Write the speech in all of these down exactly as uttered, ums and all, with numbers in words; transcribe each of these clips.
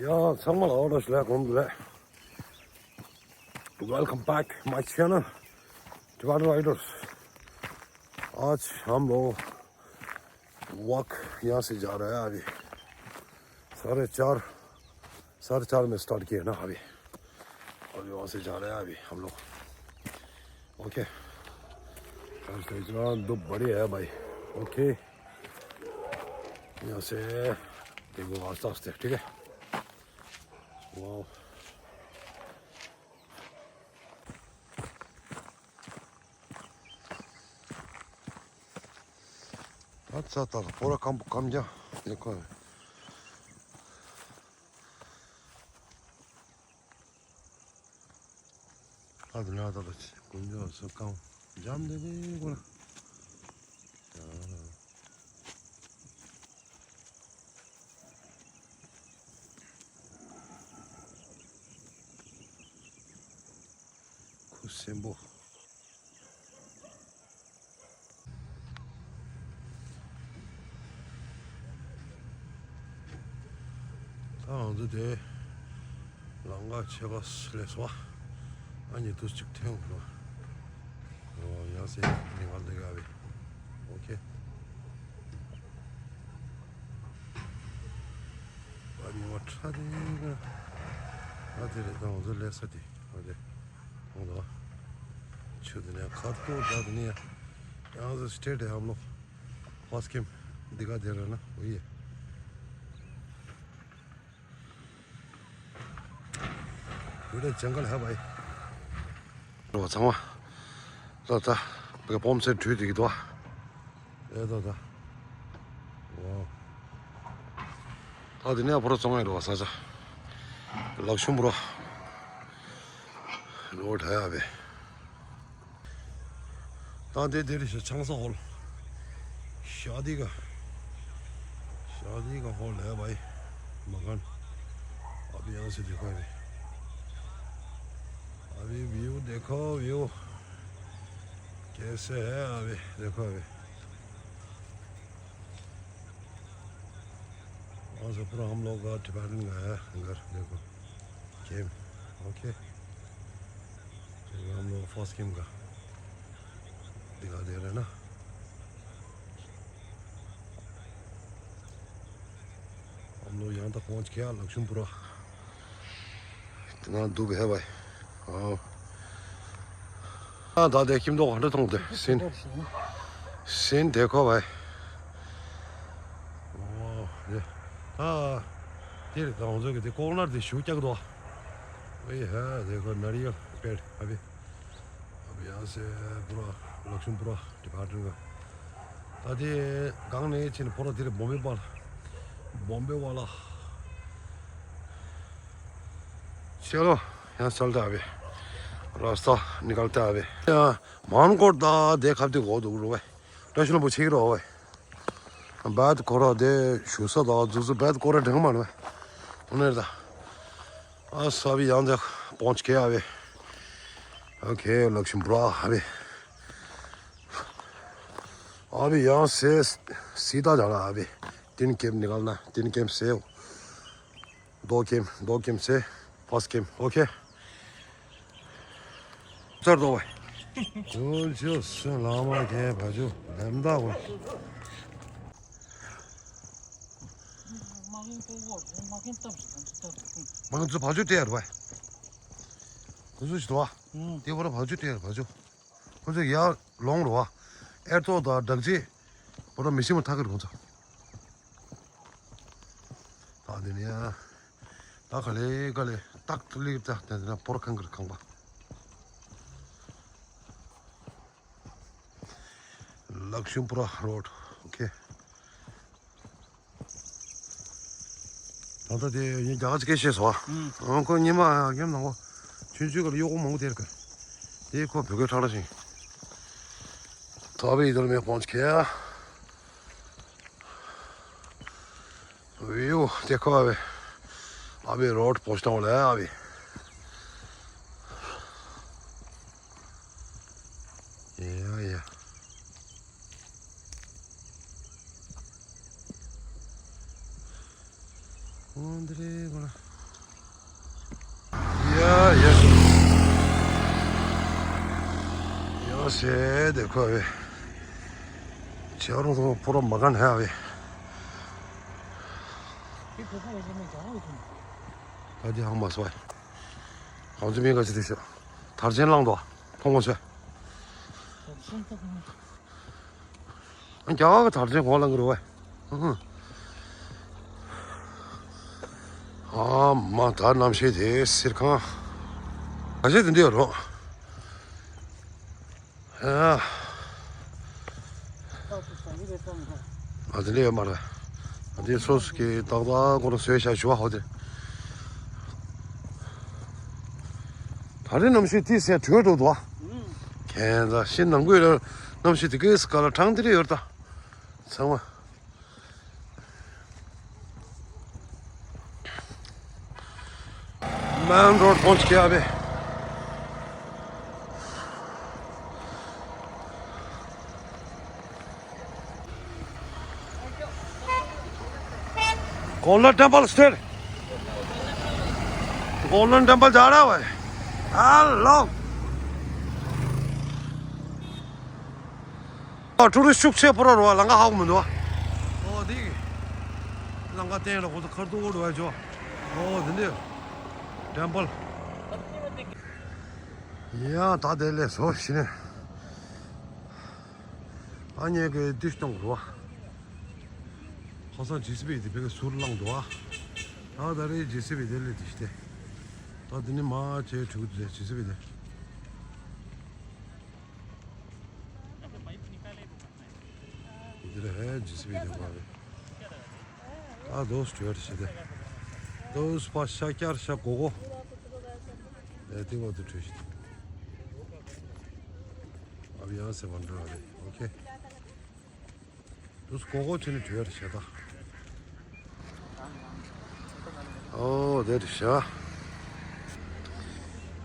या, संगमल ऑर्डर्स ले घूम ले। Welcome back my channel, Tibetan Riders। आज हम लोग वॉक यहाँ से जा रहे हैं अभी। साढ़े चार, साढ़े चार में स्टार्ट किए ना अभी। अभी वहाँ से जा रहे हैं अभी हम लोग। ओके। आज तो इतना धूप बढ़िया है भाई। ओके। यहाँ से देखो आस्ते आस्ते, ठीक है। वाओ। अच्छा, तक पूरा कम, कम जा। देखो। ཨ་དུ་ན་ད་ལ་ཀུན་སྦྱོར་སུ་གང་འཇམ་དེ་དེ་ཀུན། ཁུ་སེམས་པོ། ད་ང་ཚོ་དེ་ལམ་ཁ་ཕྱེད་ཀ་སླེབས་སོང་། ཨ་ནི་དུས་གཅིག་ཐེངས་འགྲོ། ཨོ་ཡང་སེ་ཉི་མ་འདི་ག་བས། ཨོ་ཁེ། ཨ་ཉི་མ་ཁྲ་དེ་ག་ཨ་དེ་རེད། ད་ང་ཚོ་སླེབས་ས་དེ་ཨ་དེ་ཧོང་དོ། ཆུ་དེ་ནས་ཁ་ཐུག་ད་དེ་ནས་ཡང་སེ་སྟེ་དེ་ཧམ་ལོ། ཧོ་སི་ཀེམ་འདི་ག་དེ་ར་ན་ཝི་ཡེ། ཝི་ལེ་ཇང་གལ་ཧ་བའི། རོ་ཚང་མ། ད་ད་བེ་བོམ་སེ་དྲུད་དེ་གི་དོ། ཨེ་ད་ད། ཝའོ། ད་དེ་ནས་ཕོ་རོ་བཙོང་ཡ་རོ་ས་ཆ། ལག་ཤུམ་རོ། རོ་ད་ཡ་བེ། ད་དེ་དེ་རེད་ཤག་ཆང་ས་ཧོལ། शादी का शादी का हॉल है भाई। मकान। अभी यहाँ से देखो अभी। अभी व्यू देखो व्यू। कैसे है अभी देखो अभी। वहाँ से पूरा हम लोग का टिबेटन का है घर देखो। गेम। ओके। हम लोग फर्स्ट गेम का दिखा दे रहे हैं ना। हम लोग यहाँ तक पहुँच गया लक्ष्मीपुरा। इतना धूप है भाई। हाँ। हाँ, ད་དེ་ཁྱིམ་ཐོག་ག་འདྲ་མཐོང་དེ་སིན། སིན་དེ་ཁོ་བའི། ཨོ་རེད། ད་དེར་གང་ཟོ་གི་དེ་ལྐོག་ནར་དེ་ཞུ་རྒྱག་དོ། ཨེ་ཧ་དེ་ཁོ་ནར་ཡོད་པེར་ཨ་བི། ཨ་བི་ཡ་སེ་པུ་ར་ལག་ཤུམ་པུ་ར་ཌི་པར་ཊི་མེན་ཊི་ག་ད་དེ་གང་ནས་ཕྱིན་པོ་ར་དེར་བོམ་བེ་པར། བོམ་བེ་ཝ་ལ། चलो, यहाँ चलते हैं अभी। रास्ता निकलते हैं अभी। यहाँ मानकोट दा देख अब देखो दो रुपए। दर्शन पूछे रहो भाई। बैत कोरा दे शुसा दा जुजु बैत कोरा ढंग मान भाई। उन्हें दा। बस अभी यहाँ तक पहुँच गया अभी। ओके, लक्ष्मीपुरा अभी। अभी यहाँ से सीधा जाना है अभी। तीन कैंप निकालना है, तीन कैंप से। दो गेम, दो गेम से फर्स्ट गेम, ओके। चल दो भाई। जो जो से लामा के भाजू धंधा वो। मगन जो भाजू तैयार भाई। कुछ तो। हम्म। ते बोला भाजू तैयार भाजू। कुछ यार लॉन्ग रहा। एयर तो दा डगजी। बोला मिसी में था कर कौन सा। ད་དེ་ནས་ད་ག་ལེ་ག་ལེ་ཏག་ཏུ་ལིག་ཏག་དེ་ནས་པོར་ཁང་གི་ཁང་པ། ལག་ཤུམ་པུ་ར་རོཌ། ཨོ་ཁེ། ད་ལྟ་དེ་ཡིན་རྒྱ་གར་སྐད་བཤད་སོང་ཨ། ཁོ་ཉི་མ་ཡང་ནང་གོ་ཆུང་ཆུང་གི་གཡོག་པོ་མང་པོ་དེར་གི། དེ་ཁོ་བོད་སྐད་ཁྲག་ཁྲག་ཞིང་། ད་བའི་ཡིད་དོར་མེད་ཕོངས་ཁེ་ཨ། व्यू देखो अबे। अभी रोड पहुंचने वाला है अभी। या, या। उंदरे बड़ा। ཡོད་ཤོག་ཡོད་ཤེ་དེ་ཁོ་བས། ཁྱེད་རང་ཚོ་ཕོ་རོ་མ་ག་ནས་ཡ་བས། ད་དེ་ཧང་མ་སོ་ཡ། གང་ཚོད་མིན་ག་ཚོད་དེ་ཤོག་དར་ཆེན་བླངས་དོ། ཕོ་མོ་ཚོས། རྒྱ་གར་གྱི་དར་ཆེན་གོང་ལ་འགྱུར་བས། ཨ་མ་ད་གནམ་གཤིས་དེ་སིར་ཁང་། ག་ཚོད་དེ་འདི་ཡོད་རོགས། ཨ་དེ་འདྲ་ཡོད་མ་རེད། ཨ་དེ་སོ་སོ་གི་ཏག་ཏག་ཁོ་རང་བཟོས་བཞག་ཞུ་བ་ཧོ་དེ། ད་རེས་གནམ་གཤིས་དེ་སེ་དྲོད་འགྲོ་འདུག་ཨ། ཁྱེད་ཚ་ཤི་ནང་ཁུལ་ལ་གནམ་གཤིས་དེ་གས་སྐ་ལ་གྲང་དེ་རེ་ཡོད་ད། ཚང་མ། མན་རོ་ཁོང་ཅི་ཁྱབ་པས། Golden Temple Street. Golden Temple जा रहा है भाई। हेलो। ཨ་ཀྲུ་རི་ཤུགས་ཆེ་པོ་ར་རོ་ལང་ཀ་ཧ་གོ་མི་འདུག་ཨོ་དེ་ལང་ཀ་སྟེང་ར་ཁོ་ཚོ་ཁར་ཏུ་འོ་རོ་ཡ་ཇོ། ཨོ་དེ་འདི་ཊེམ་པལ། ཡ་ད་དེ་ལས་བཟོ་ཞིག་ནས། ཨ་ཉེ་གི་དུས་གཏོང་རོ། ཁ་སང་ཇི་སི་བི་དེ་བེ་གི་ཟུར་བླངས་འདུག་ཨ། ད་ད་རེས་ཇི་སི་བི་དེ་ལས་དེ་ཞིག་སྟེ། ད་དེ་ནི་མ་ཆེ་ཕྲུ་གུ་དེ་ཇི་སི་བི་དེ། इधर है जिस भी देखो अभी। हाँ दोस्त, ट्रेड से दे। दोस्त पास शा क्या शा गोगो। देखो तो ट्रेड। अब यहाँ से बन रहा है, ओके। दोस्त गोगो चने ट्रेड से था। ཨོ་དེ་རེད་ཤག་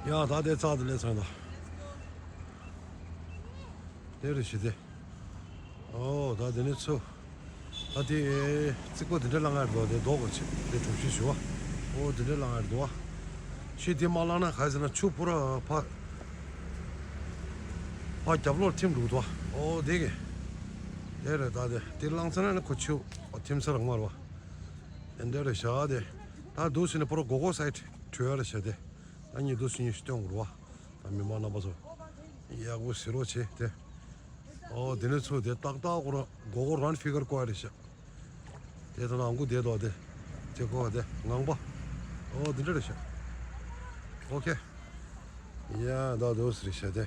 ཡ་ད་དེ་རྩ་དེ་ལས་ཚང་ད། དེ་རེད་ཤི་དེ། ཨོ་ད་དེ་ནི་ཚུ། ད་དེ་རྩིག་པ་དེ་འདྲ་ལང་ཡར་འདུག་དེ་རྡོ་གོ་ཆེ་དེ་གྲུ་བཞི་ཞུ་བ། ཨོ་དེ་འདྲ་ལང་ཡར་འདུག་ཤི་དེ་མ་ལང་ན་ག་ཟེར་ན་ཆུ་པུ་ར་ཕ། ཕ་རྒྱབ་ལོག་ཐིམ་འདུག་དོ། ཨོ་དེ་གི། དེ་རེད་ད་དེ་དེ་ལང་ཚར་ན་ཁོ་ཆུ་ཐིམ་ས་རང་མར་བ། དེ་འདྲ་རེད་ཤག་དེ། ད་འདུག་ཟེར་ནས་པོ་ར་སྒོ་སྒོ་སའིད་བྲོས་ཡ་རེད་ཤག་དེ། ད་ཉིན་འདུག་ཟེར་ཉིན་ཞིག་སྟོན་དགོས་རེད་བ། ད་མི་མང་རྣམ་པ་ཚོ། ཡག་པོ་ཟེར་རོགས་བྱེད་དེ། ཨོ་དེ་ནས་ཚུར་དེ་ཏག་ཏག་ཁོ་རང་སྒོ་སྒོ་རང་ཕི་གར་བཀོད་ཡ་རེད་ཤག་དེ་ད་ནང་སྒོ་དེ་དོ་དེ། དེ་ཁོ་དེ་ངང་པ། ཨོ་དེ་འདྲ་རེད་ཤག་ཨོ་ཁེ། ཡ་ད་འདུག་ཟེར་རེད་ཤག་དེ།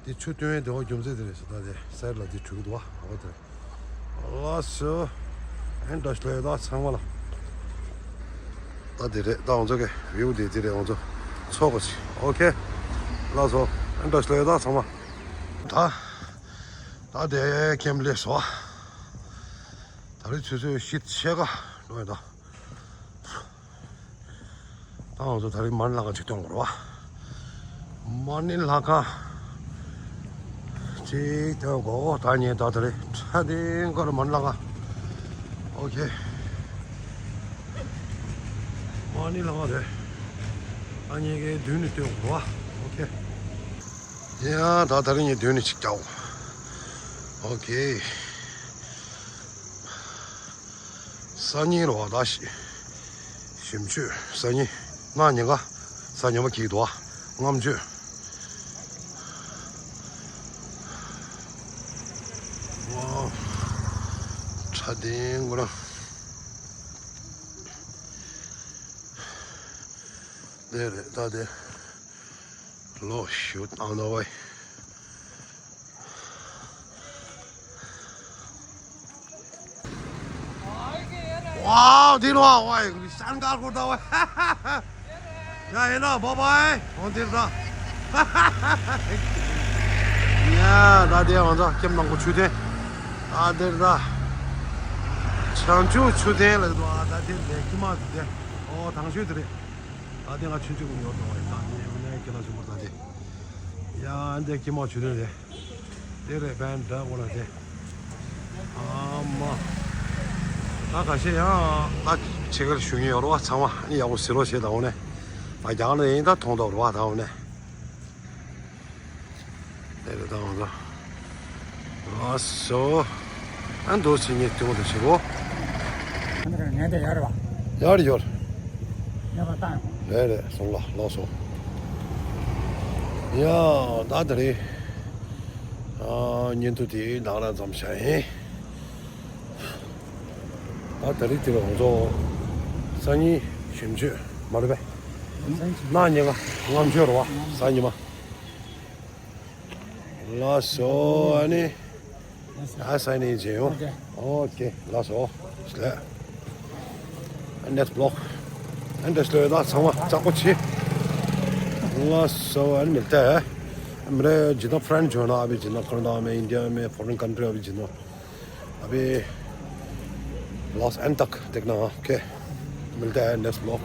དེ་ཆུ་བཏོན་ཡས་དེ་འོ་རྒྱུ་མཚན་དེ་རེད་ཤག་ད་དེ་སའིད་ལ་དེ་གྲུ་གི་འདུག་བ་འོ་དེ། ལགས་སོ། ཨན་འདྲ་ཞིག་ལ་ཡོད་ད་ཚང་མ་ལ། ད་དེ་རེད་ད་ང་ཚོ་གི་བིའུ་དེ་དེ་རེད་ང་ཚོ་ཚོགས་ག་ཅིག་ཨོ་ཁེ། ལགས་སོ། ཨན་འདྲ་ཞིག་ལ་ཡོད་ད་ཚང་མ། ད། ད་དེ་ཁེམ་ལས་སོ། ད་རེས་ཆུ་ཚོད་བཞི་ཕྱེད་ཀ་འགྲོ་ཡོད་ད། ད་ང་ཚོ་ད་རེས་མ་ཎི་ལྷ་ཁང་ཅིག་སྟོན་དགོས་རེད་བ། མ་ཎི་ལྷ་ཁང་ཅིག་སྟོན་དགོས། ད་ཉིན་ད་ད་རེས་ཁྲ་ལྡིང་དཀར་མ་ཎི་ལྷ་ཁང་། ཨོ་ཁེ། མ་ཎི་ལྷ་ཁང་རེད། ད་ཉིན་གའི་མདུན་ནས་སྟོན་དགོས་རེད་བ། ཨོ་ཁེ། ཡ་ད་ད་རེས་ཉིན་མདུན་ནས་ཅིག་རྒྱག་ཨོ་ཁེ། སང་ཉིན་རོ་ད་ཞི། ཞིམ་ཆུ་སང་ཉིན། གནངས་ཉིན་ཀ་སང་ཉིན་མ་གིས་དོ། ལྔ་མཆོད། ཝའོ། ཁྲ་ལྡིང་དགོས་ར། དེ་རེད་ད་དེ། ལོ་ཤུ་ཨ་ན་ཝའི། ཝའོ་དེ་རོ་ཝའི་སན་གར་གོ་ད་ཝའི། ཡ་ཡིན་ན་བྷའི་བྷའི་འོང་དེར་ད། ཡ་ད་དེ་འོང་ད་ཁྱིམ་ནང་གོ་ཆུ་དེ། ད་དེར་ད། བྱང་ཆུབ་ཆུ་དེ་ལ་ད་དེ་དེ་ཁྱིམ་མ་དེ་དེ། ཨོ་དང་ཤོས་དེ་རེད། ད་དེ་ང་ཆུན་ཆུན་ཀུན་ཡོད་དང་བའི་ད་དེ་མི་ནས་ཀྱི་ལ་ཆུན་པོ་ད་དེ། ཡ་འདི་ཀྱི་མ་ཆུ་དེ་རེད། དེ་རེད་བན་འདྲ་གོ་ལ་དེ། ཨ་མ། ད་ཁ་ཤས་ཡང་ད་ཕྱི་རྒྱལ་བཞུགས་མཁན་ཡོད་རེད་བ། ཚང་མ་ཨ་ནི་ཡག་པོ་གཟིགས་རོགས་བྱེད། ད་འོ་ནས་ང་རྒྱང་ལ་ཡིན་ད་མཐོང་ཐུབ་རེད་བ། ད་འོ་ནས་དེ་རེད། ད་འོ་ད་ལགས་སོ། ཨ་འདུག་སེ་ངས་ལྟད་མོ་དེ་བྱེད་གོ། ང་ཚོ་ངན་དེ་ཡོད་རེད་བ། ཡོད་རེད་ཡོད་རེད། ངས་བ་བཏང་ཡོང་། རེད་རེད། སོང་ལ་ལགས་སོ། ཡ་ད་དེ་རེད། ཨ་བརྙན་ཐུང་དེ་ནང་ལ་མཚམས་བཞག་ཡིན། ད་ད་རེས་དེ་ལ་ང་ཚོ་སང་ཉིན་གཞོན་མཆོད་མ་རེད་པས། གནངས་ཉིན་ཀ་སྔ་མཆོད་རེད་བ། གཟའ་ཉི་མ། ལགས་སོ། ཨ་ནི་ཨ་སང་ཉིན་མཇལ་ཡོང་། ཨོ་ཀེ། ལགས་སོ། ལགས། Next vlog. ཨ་འདྲ་ཞིག་ལོས་ད་ཚང་མ་ལྕགས་པོ་བྱེད། ལགས་སོ། ཨ་ནི་མི་ལྟ། ཨ་མི་རེ་ཇི་ན་friend ཇོ་ན་ཨ་བི་ཇི་ན་ཁོ་རང་ཨ་མི་India མི་foreign country ཨ་བི་ཇི་ན། ཨ་བི། ལགས་ཨན་ཏག་དེག་ན་ཨོ་ཀེ། མི་ལྟ་next vlog.